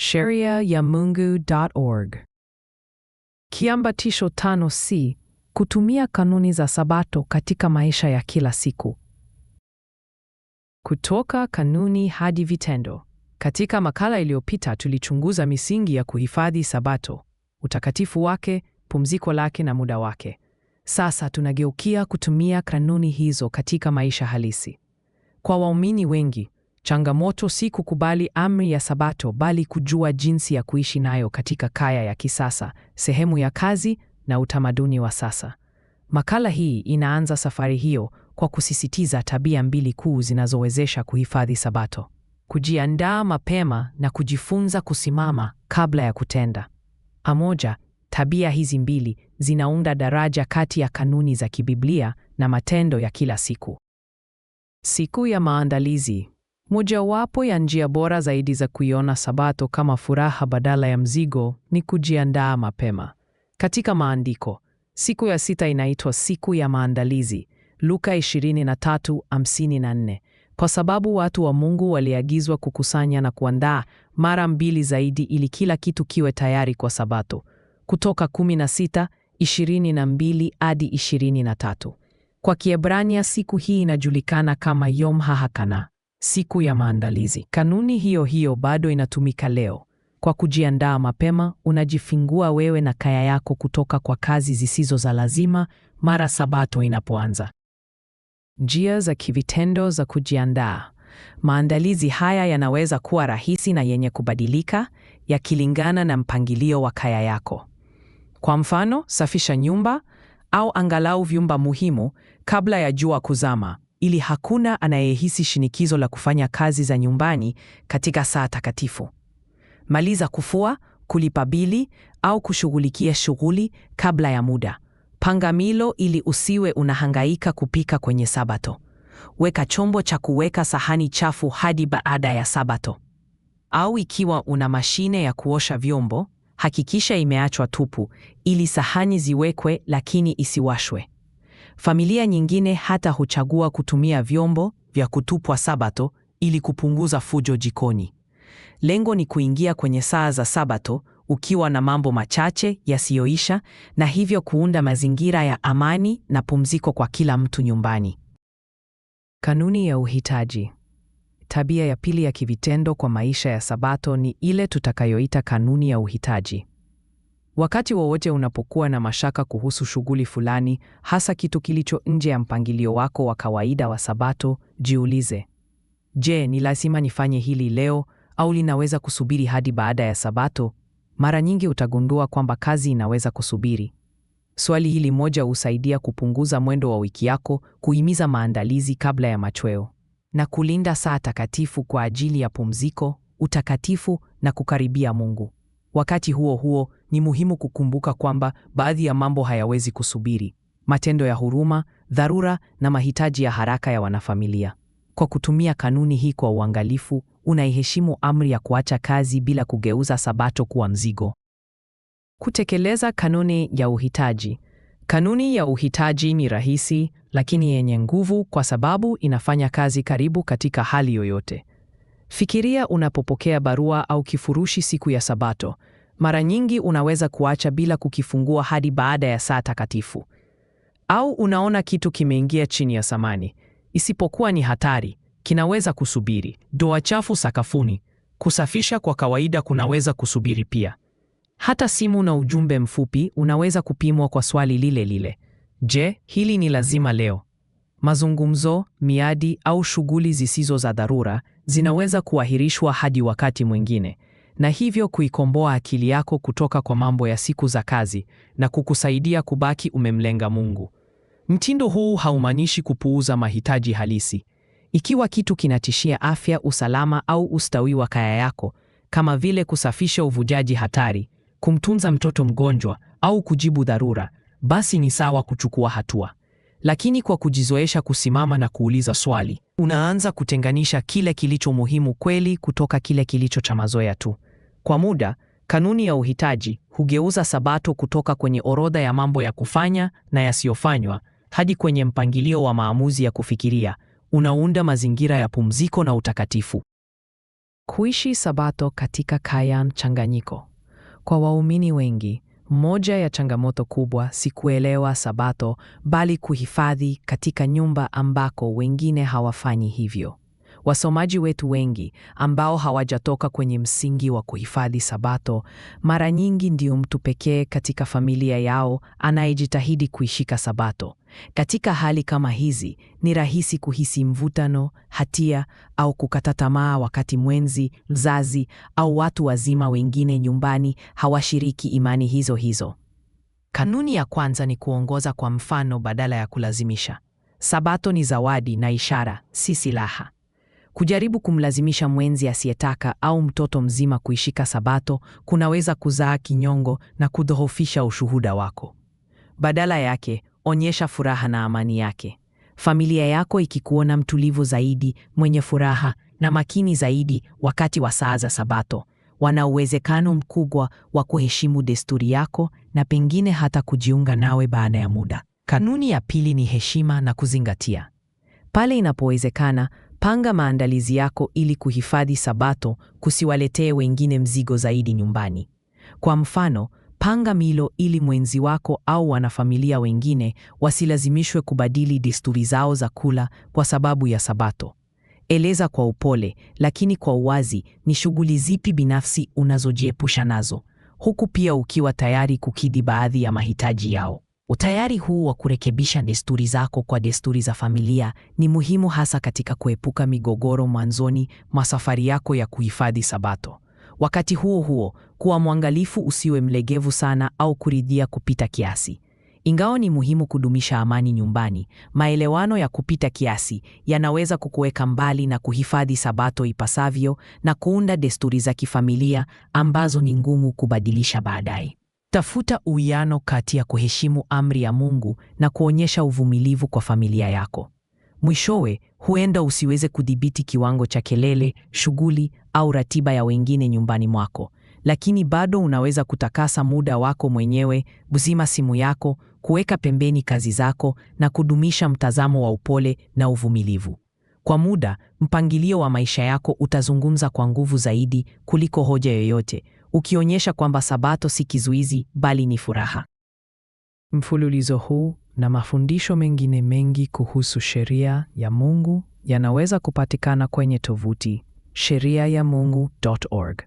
Sheria ya Mungu.org. Kiambatisho 5c: kutumia kanuni za Sabato katika maisha ya kila siku. Kutoka kanuni hadi vitendo. Katika makala iliyopita tulichunguza misingi ya kuhifadhi Sabato, utakatifu wake, pumziko lake na muda wake. Sasa tunageukia kutumia kanuni hizo katika maisha halisi. Kwa waumini wengi, changamoto si kukubali amri ya Sabato bali kujua jinsi ya kuishi nayo katika kaya ya kisasa, sehemu ya kazi na utamaduni wa sasa. Makala hii inaanza safari hiyo kwa kusisitiza tabia mbili kuu zinazowezesha kuhifadhi Sabato: kujiandaa mapema na kujifunza kusimama kabla ya kutenda. Pamoja, tabia hizi mbili zinaunda daraja kati ya kanuni za kibiblia na matendo ya kila siku. Siku ya maandalizi. Mojawapo ya njia bora zaidi za kuiona Sabato kama furaha badala ya mzigo ni kujiandaa mapema. Katika maandiko, siku ya sita inaitwa siku ya maandalizi, Luka 23:54, kwa sababu watu wa Mungu waliagizwa kukusanya na kuandaa mara mbili zaidi ili kila kitu kiwe tayari kwa Sabato. Kutoka 16:22 hadi 23. Kwa Kiebrania siku hii inajulikana kama Yom HaHakana, siku ya maandalizi. Kanuni hiyo hiyo bado inatumika leo. Kwa kujiandaa mapema, unajifungua wewe na kaya yako kutoka kwa kazi zisizo za lazima mara Sabato inapoanza. Njia za kivitendo za kujiandaa. Maandalizi haya yanaweza kuwa rahisi na yenye kubadilika, yakilingana na mpangilio wa kaya yako. Kwa mfano, safisha nyumba au angalau vyumba muhimu kabla ya jua kuzama, ili hakuna anayehisi shinikizo la kufanya kazi za nyumbani katika saa takatifu. Maliza kufua, kulipa bili au kushughulikia shughuli kabla ya muda. Panga milo ili usiwe unahangaika kupika kwenye Sabato. Weka chombo cha kuweka sahani chafu hadi baada ya Sabato. Au ikiwa una mashine ya kuosha vyombo, hakikisha imeachwa tupu ili sahani ziwekwe lakini isiwashwe. Familia nyingine hata huchagua kutumia vyombo vya kutupwa Sabato ili kupunguza fujo jikoni. Lengo ni kuingia kwenye saa za Sabato ukiwa na mambo machache yasiyoisha na hivyo kuunda mazingira ya amani na pumziko kwa kila mtu nyumbani. Kanuni ya uhitaji. Tabia ya pili ya kivitendo kwa maisha ya Sabato ni ile tutakayoita kanuni ya uhitaji. Wakati wowote unapokuwa na mashaka kuhusu shughuli fulani, hasa kitu kilicho nje ya mpangilio wako wa kawaida wa Sabato, jiulize: je, ni lazima nifanye hili leo au linaweza kusubiri hadi baada ya Sabato? Mara nyingi utagundua kwamba kazi inaweza kusubiri. Swali hili moja husaidia kupunguza mwendo wa wiki yako, kuhimiza maandalizi kabla ya machweo na kulinda saa takatifu kwa ajili ya pumziko, utakatifu na kukaribia Mungu. Wakati huo huo, ni muhimu kukumbuka kwamba baadhi ya mambo hayawezi kusubiri: matendo ya huruma, dharura na mahitaji ya haraka ya wanafamilia. Kwa kutumia kanuni hii kwa uangalifu, unaiheshimu amri ya kuacha kazi bila kugeuza Sabato kuwa mzigo. Kutekeleza kanuni ya uhitaji. Kanuni ya uhitaji ni rahisi lakini yenye nguvu kwa sababu inafanya kazi karibu katika hali yoyote. Fikiria unapopokea barua au kifurushi siku ya Sabato. Mara nyingi unaweza kuacha bila kukifungua hadi baada ya saa takatifu. Au unaona kitu kimeingia chini ya samani. Isipokuwa ni hatari, kinaweza kusubiri. Doa chafu sakafuni, kusafisha kwa kawaida kunaweza kusubiri pia. Hata simu na ujumbe mfupi unaweza kupimwa kwa swali lile lile. Je, hili ni lazima leo? Mazungumzo, miadi au shughuli zisizo za dharura zinaweza kuahirishwa hadi wakati mwingine, na hivyo kuikomboa akili yako kutoka kwa mambo ya siku za kazi na kukusaidia kubaki umemlenga Mungu. Mtindo huu haumaanishi kupuuza mahitaji halisi. Ikiwa kitu kinatishia afya, usalama au ustawi wa kaya yako, kama vile kusafisha uvujaji hatari, kumtunza mtoto mgonjwa au kujibu dharura, basi ni sawa kuchukua hatua. Lakini kwa kujizoesha kusimama na kuuliza swali, unaanza kutenganisha kile kilicho muhimu kweli kutoka kile kilicho cha mazoea tu. Kwa muda, kanuni ya uhitaji hugeuza Sabato kutoka kwenye orodha ya mambo ya kufanya na yasiyofanywa hadi kwenye mpangilio wa maamuzi ya kufikiria, unaunda mazingira ya pumziko na utakatifu. Kuishi Sabato katika kaya mchanganyiko. Kwa waumini wengi, moja ya changamoto kubwa si kuelewa Sabato, bali kuhifadhi katika nyumba ambako wengine hawafanyi hivyo. Wasomaji wetu wengi ambao hawajatoka kwenye msingi wa kuhifadhi Sabato, mara nyingi ndio mtu pekee katika familia yao anayejitahidi kuishika Sabato. Katika hali kama hizi, ni rahisi kuhisi mvutano, hatia au kukata tamaa wakati mwenzi, mzazi au watu wazima wengine nyumbani hawashiriki imani hizo hizo. Kanuni ya kwanza ni kuongoza kwa mfano badala ya kulazimisha. Sabato ni zawadi na ishara, si silaha. Kujaribu kumlazimisha mwenzi asiyetaka au mtoto mzima kuishika Sabato kunaweza kuzaa kinyongo na kudhoofisha ushuhuda wako. Badala yake, onyesha furaha na amani yake. Familia yako ikikuona mtulivu zaidi, mwenye furaha na makini zaidi wakati wa saa za Sabato, wana uwezekano mkubwa wa kuheshimu desturi yako na pengine hata kujiunga nawe baada ya muda. Kanuni ya pili ni heshima na kuzingatia. Pale inapowezekana, panga maandalizi yako ili kuhifadhi Sabato kusiwaletee wengine mzigo zaidi nyumbani. Kwa mfano, panga milo ili mwenzi wako au wanafamilia wengine wasilazimishwe kubadili desturi zao za kula kwa sababu ya Sabato. Eleza kwa upole lakini kwa uwazi ni shughuli zipi binafsi unazojiepusha nazo, huku pia ukiwa tayari kukidhi baadhi ya mahitaji yao. Utayari huu wa kurekebisha desturi zako kwa desturi za familia ni muhimu hasa katika kuepuka migogoro mwanzoni mwa safari yako ya kuhifadhi Sabato. Wakati huo huo, kuwa mwangalifu usiwe mlegevu sana au kuridhia kupita kiasi. Ingawa ni muhimu kudumisha amani nyumbani, maelewano ya kupita kiasi yanaweza kukuweka mbali na kuhifadhi Sabato ipasavyo na kuunda desturi za kifamilia ambazo ni ngumu kubadilisha baadaye. Tafuta uwiano kati ya kuheshimu amri ya Mungu na kuonyesha uvumilivu kwa familia yako. Mwishowe, huenda usiweze kudhibiti kiwango cha kelele, shughuli au ratiba ya wengine nyumbani mwako, lakini bado unaweza kutakasa muda wako mwenyewe, kuzima simu yako, kuweka pembeni kazi zako na kudumisha mtazamo wa upole na uvumilivu. Kwa muda, mpangilio wa maisha yako utazungumza kwa nguvu zaidi kuliko hoja yoyote, ukionyesha kwamba Sabato si kizuizi bali ni furaha. Mfululizo huu na mafundisho mengine mengi kuhusu sheria ya Mungu yanaweza kupatikana kwenye tovuti sheriayamungu.org.